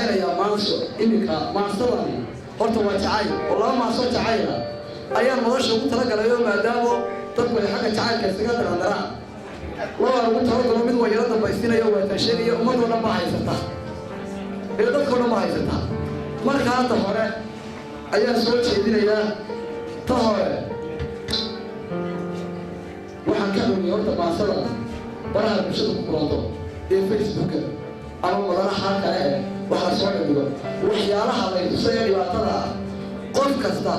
Raacinayaa maanso. Iminka maansadani horta waa jacayl, oo laba maanso jacayla ayaan nolosha ugu talagalay, oo maadaama dadku ay xagga jacaylka isaga darandaraan, labaan ugu talagalo. Mid waa yaro dambaysiinayo, waataan sheegaya ummadoo dhan baa haysata ee dadkao dhan baa haysata. Marka hadda hore ayaan soo jeedinayaa. Ta hore waxaan ka xumiyey horta maansada baraha bulshada ku kulanto ee Facebooka ama madanaha kale ee wax la soo dhigdhigo, waxyaalaha lay tusay ee dhibaatada ah. Qof kasta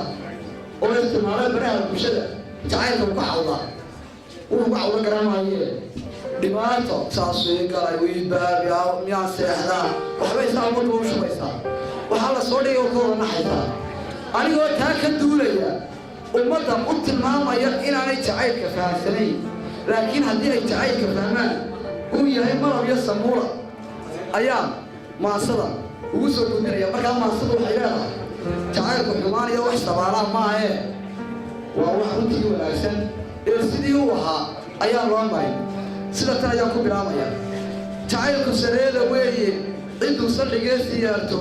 oo isticmaala baraha bulshada jacaylka uu ka cawdaa, wuxuu ka cawdo garamaye, dhibaato saasuu ii galay, wiibaabi, miyaan seexdaa, waxbay saa ummadda u shubaysaa, waxaa la soo dhigay oo ka wada naxaysaa. Anigoo taa ka duulaya, ummadda u tilmaamaya inaanay jacaylka fahamsanayn, laakiin haddii ay jacaylka fahmaan uu yahay malab iyo samuula, ayaa maansada ugu soo gudbinaya. Markaa maansada waxay leedahay: jacaylku xumaanaya wax sabaalaa maahee, waa wax runtii wanaagsan ee sidii uu ahaa ayaa loo marin. Sida tan ayaan ku bilaabaya: Jacaylku sareeda weeye cidduu saldhigee siyaarto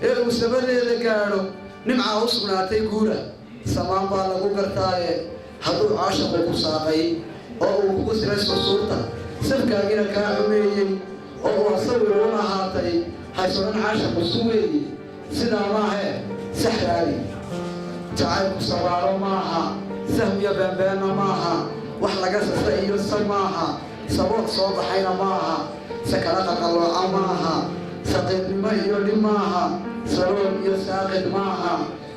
ee uu sabadeeda gaadho, nimcaa u sugnaatay guura, samaan baa lagu gartaaye. Hadduu caashaqu ku saaqay oo uu kugu siray sursuurta, safkaagina kaa xumeeyey oo uu asawir uun ahaatay, haysodhan caashaqu su weeye, sidaa maahee sax raadi. Jacaylku sabaalo maaha, sahwiya beenbeenna maaha, wax laga sasa iyo sa maaha, sabool soo baxayna maaha, sakala qaqallooca maaha, saqiirnimo iyo dhib maaha, salool iyo saaqid maaha,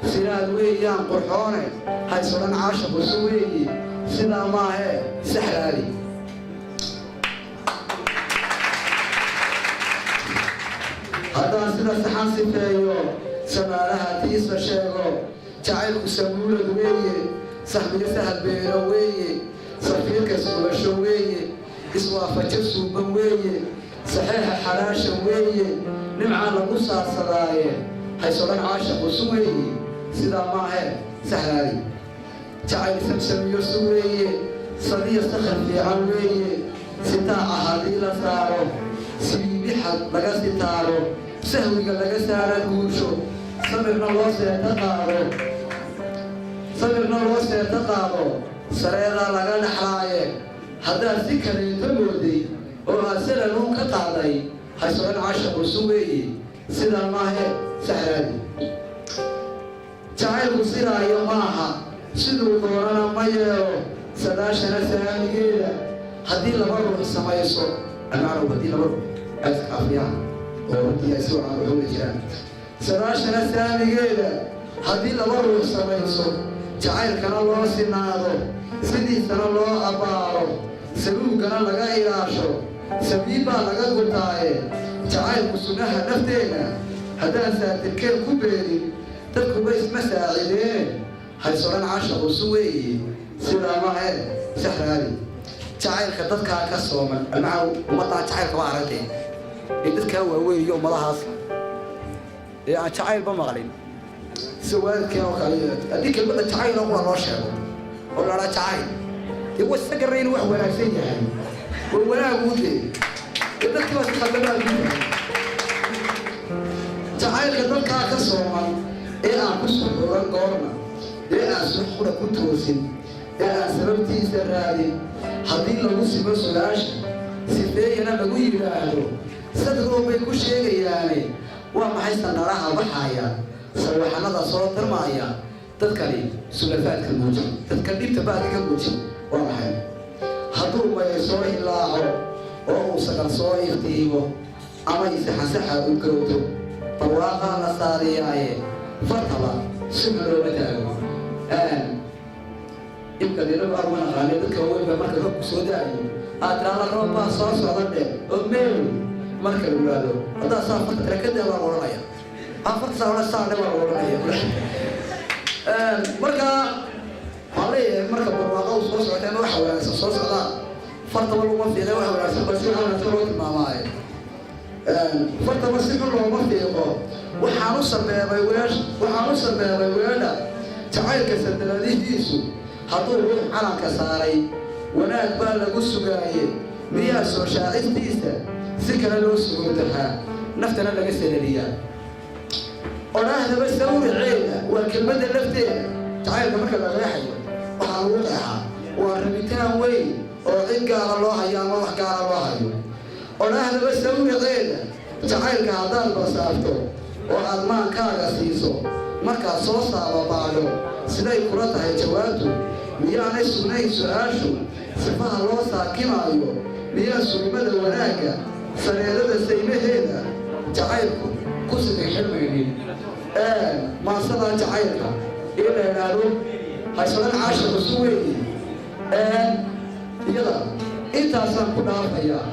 siraad weeyaan qurxoone, haysodhan caashaqu su weeye, sidaa maahee sax raadi. Haddaan sida saxan sifeeyo, samaalaha tiisa sheego, jacaylku samuulad weeye, saxmiyo sahal beero weeye, safiirka isqulasho weeye, iswaafajo suuban weeye, saxiixa xalaasha weeye, nimcaa lagu saarsadaaye, haysodhan caashaqu su weeye, sidaa maahee saxraadi. Jacayl samsamiyo su weeye, sadiya sakhar fiican weeye, sitaaca haddii la saaro, sibiibixad laga sitaaro, sahwiga laga saara guusho, samirna loo seeta qaado, samirna loo seeta qaado, sareedaa laga dhexlaaye. Haddaad si kaleeto mooday oo aad salanuun ka qaaday, haysodhan caashaqu su weeye, sidaa maahee saxraadi. Jacaylku siraayo maaha, siduu doonana ma yeelo, sadaashana saamigeeda haddii laba ruux samayso almacnow, haddii laba ruux ay iskaafiyaan oo runtii ay si wacan uxugi jiraan, sadaashana saamigeeda haddii laba ruux samayso, jacaylkana loo sinaado, sidiisana loo abbaaro, saluugana laga ilaasho, sabiib baa laga gurtaaye. Jacaylku sunnaha nafteenna haddaan saatirkeen ku beerin, dadkuba isma saacideen, haysodhan caashaqu su weeye, sidaa maahee saxraadi. Jacaylka dadkaa ka sooman almaca, ummaddaa jacaylka waa aragtee ee dadkaa waaweyn iyo ummadahaas ee aan jacaylba maqlin, sida waalidkeen oo kale, haddii kelmadda jacayl oo qura loo sheego oo la dhaa jacayl, dee wasa garanay inuu wax wanaagsan yahay, waa wanaaguu dee dee dadkii baa si khaldan baa yahay. Jacaylka dadkaa ka sooman ee aan ku suxuuran goorna, ee aan suxqura ku toosin, ee aan sababtiisa raadin, haddii lagu simo su-aasha, sifeeyana lagu yidhaahdo, sadroo bay ku sheegayaane, waa maxay sanaraha baxaaya, sawaxanada soo tarmaaya, dadkani sulafaadka muuji, dadka dhibta baadka ka muuji, waa maxay? Hadduu mayay soo hilaaco oo uu sagal soo iftiimo ama isaxasaxa u gowto, barwaaqaa la saariyaaye, fartaba si xun looma taago. Imka dinagu aad uma naqaanay dadka waaweyn baa marka roobku soo da'ayo aad tiraada roob baa soo socda dhe oo meel marka lagu yidhaahdo, haddaa saa farta tira kada baa la odhanaya, afarta saa odhan saa dhe baa la odhanaya. Marka waxaan leeyahay, marka barwaaqadu soo socota ama waxa wanaagsan soo socdaa, fartaba laguma fiiqe, waxa wanaagsan ba si wanaagsan loo tilmaamaayo, fartaba si xun looma fiiqo. Waxaan u sabeebay weesh, waxaan u sabeebay weedha jacaylka sadaladihiisu hadduu ruux calanka saaray, wanaag baa lagu sugaaye, miyaa soo shaacistiisa si kale loo sugoodahaa? Naftana laga salaliyaa. Odhaahdaba sawraceeda waa kelmadda lafteeda. Jacaylka marka la qeexayo, waxaa lagu qeexaa waa rabitaan weyn oo cid gaara loo hayo ama wax gaara loo hayo. Odhaahdaba sawraceeda jacaylka haddaad basaarto oo aad maankaaga siiso, markaad soo saababaadho, siday kula tahay jawaabtu? Miyaanay sugnayn su-aashu sifaha loo saakimaayo? Miyaa sugmada wanaagga sareedada saymaheeda jacaylku ku siday xilmaynin? Maasadaa jacaylka in la idhaahdo haysadan caashiqu su weeye, iyada intaasaan ku dhaafayaa.